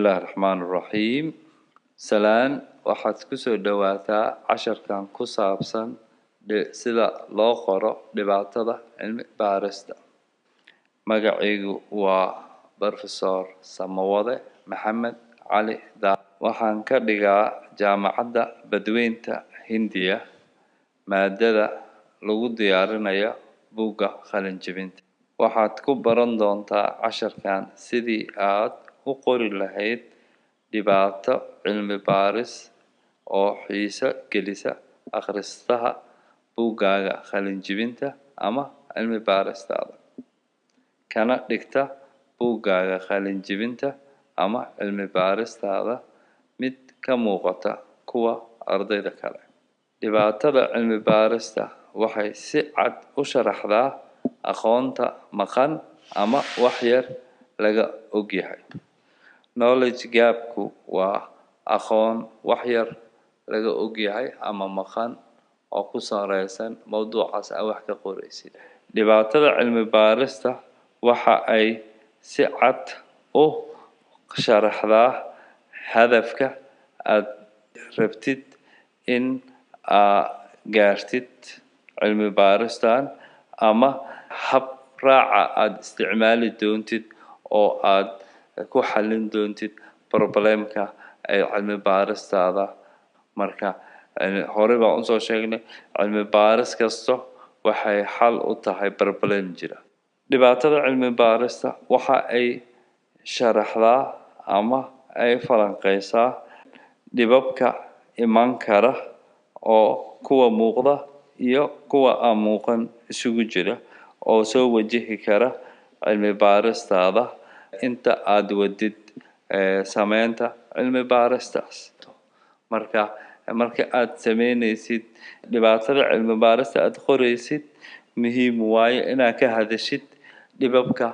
Bismillaahi Raxmaani Raxiim. Salaan, waxaad kusoo dhawaataa casharkan ku saabsan sida loo qoro dhibaatada cilmi baarista. Magacaygu waa Professor Samawade Maxamed Cali Daa. Waxaan ka dhigaa Jaamacadda Badweynta Hindiya maadada lagu diyaarinayo buugga qalinjebinta. Waxaad ku baran doontaa casharkan sidii aad u qori lahayd dhibaato cilmi baaris oo xiiso gelisa akhristaha buuggaaga qalinjebinta ama cilmi baaristaada, kana dhigta buuggaaga qalinjebinta ama cilmi baaristaada mid ka muuqata kuwa ardayda kale. Dhibaatada cilmi baarista waxay si cad u sharaxdaa aqoonta maqan ama wax yar laga ogyahay. Knowledge gap-ku waa aqoon wax yar laga ogyahay ama maqan oo ku saleysan mowduucaas aad wax ka qoraysid. Dhibaatada cilmi baarista waxa ay si cad u sharaxdaa hadafka aad rabtid in aad gaartid cilmi baaristan ama hab raaca aad isticmaali doontid oo aad ku xallin doontid problemka ay cilmi baaristaada. Marka hore baan usoo sheegnay, cilmi baaris kasto waxay xal u tahay problem jira. Dhibaatada cilmi baarista waxa ay sharaxdaa ama ay falanqeysaa dhibabka iman kara oo kuwa muuqda iyo kuwa aan muuqan isugu jira oo soo wajihi kara cilmi baaristaada inta aad wadid sameynta cilmi baaristaas. Marka aad sameynaysid dhibaatada cilmi baarista aad qoraysid, muhiim waaye inaad ka hadashid dhibabka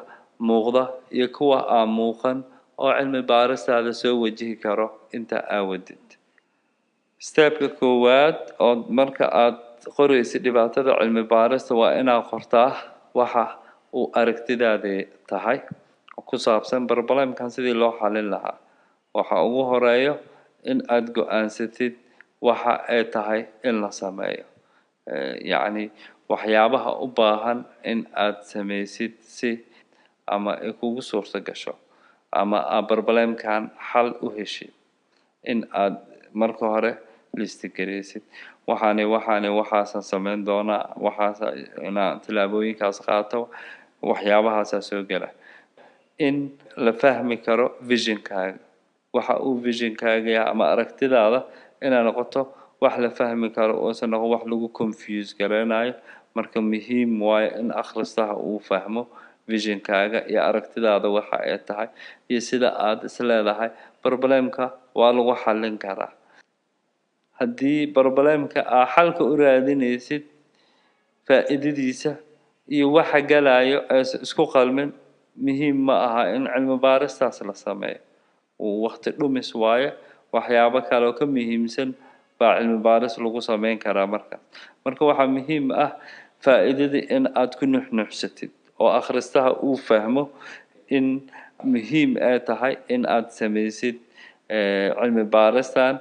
muuqda iyo kuwa aan muuqan oo cilmi baaristaada soo wajihi karo inta aad wadid. Stepka koowaad oo marka aad qoraysid dhibaatada cilmi baarista waa inaad qortaa waxa uu aragtidaada tahay ku saabsan problemkan sidii loo xallin lahaa. Waxa ugu horeeyo in aad go'aansatid waxa ay tahay in la sameeyo, yacni waxyaabaha u baahan in aad sameysid si ama ay kugu suurto gasho ama aad problemkan xal u heshid, in aad marka hore list gareysid: waxaani, waxaani, waxaasaan sameyn doonaa, waxaas inaan tillaabooyinkaas qaato, waxyaabahaasaa soo gala. In la fahmi karo visionkaaga, waxa uu visionkaaga yahay ama aragtidaada inay noqoto wax la fahmi karo, uusan noqon wax lagu confuse gareynayo. Marka muhiim waaye in akhristaha uu fahmo visionkaaga iyo aragtidaada waxa ay tahay iyo sida aad is leedahay problemka waa lagu xallin karaa. Haddii problemka aa xalka u raadinaysid faa'iidadiisa iyo waxa galayo aysan isku qalmin, muhiim ma aha in cilmi baaristaas la sameeyo, waqti dhumis waaye. Waxyaabo kale oo ka muhiimsan baa cilmi baaris lagu sameyn karaa. Marka waxaa muhiim ah faa'iidadii in aad ku nuxnuxsatid oo akhristaha uu fahmo in muhiim ay tahay in aad sameysid cilmi baaristan,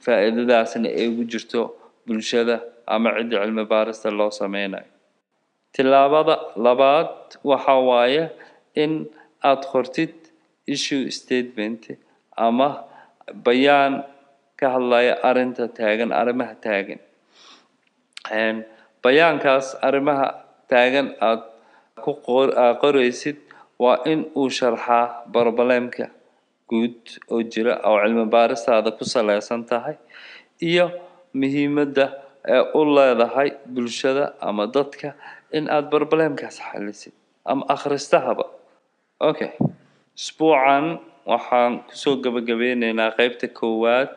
faa'iidadaasna ay ugu jirto bulshada ama cidda cilmi baarista loo sameynayo. Tillaabada labaad waxa waaye in aad qortid issue statement ama bayaan ka hadlaya arrinta taagan, arrimaha taagan. Bayaankaas arrimaha taagan aad ku qoraysid waa in uu sharxaa problemka guud oo jira oo cilmi baaristaada ku saleysan tahay iyo muhiimadda ee u leedahay bulshada ama dadka in aad problemkaas xalisid ama akhristahaba. Okay, isbuucan waxaan kusoo gabagabeyneynaa qeybta koowaad,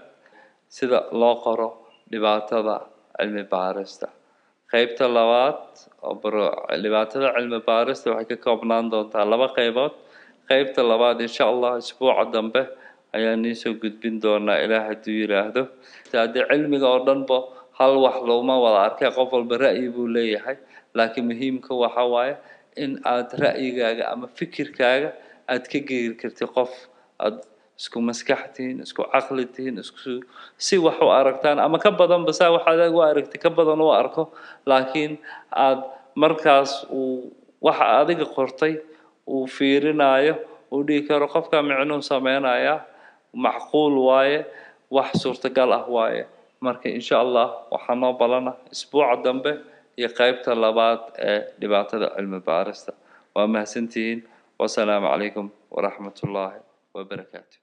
sida loo qoro dhibaatada cilmi baarista. Qeybta labaad oo dhibaatada cilmi baarista waxay ka koobnaan doontaa laba qeybood. Qeybta labaad, insha Allah, isbuuca dambe ayaan niisoo gudbin doonaa, Ilaah hadduu yiraahdo. Haddii cilmiga oo dhanba hal wax looma wada arkay, qof walba ra'yi buu leeyahay, laakiin muhiimka waxa waaye in aad ra'yigaaga ama fikirkaaga aad ka geeri kartid qof aad Isku maskax tihiin, isku caqli tihiin, isku si wax u aragtaan ama ka badanba saa waxaad u aragtay ka badan u arko, laakiin aad markaas uu waxa adiga qortay uu fiirinayo, uu dhihi karo qofka micnuu sameynayaa, macquul waaye, wax suurtagal ah waaye. Marka insha Allah waxaa noo balana isbuuca dambe iyo qeybta labaad ee dhibaatada cilmi baarista. Waa mahadsantihiin. Wasalaamu calaykum waraxmatullaahi wabarakaatu.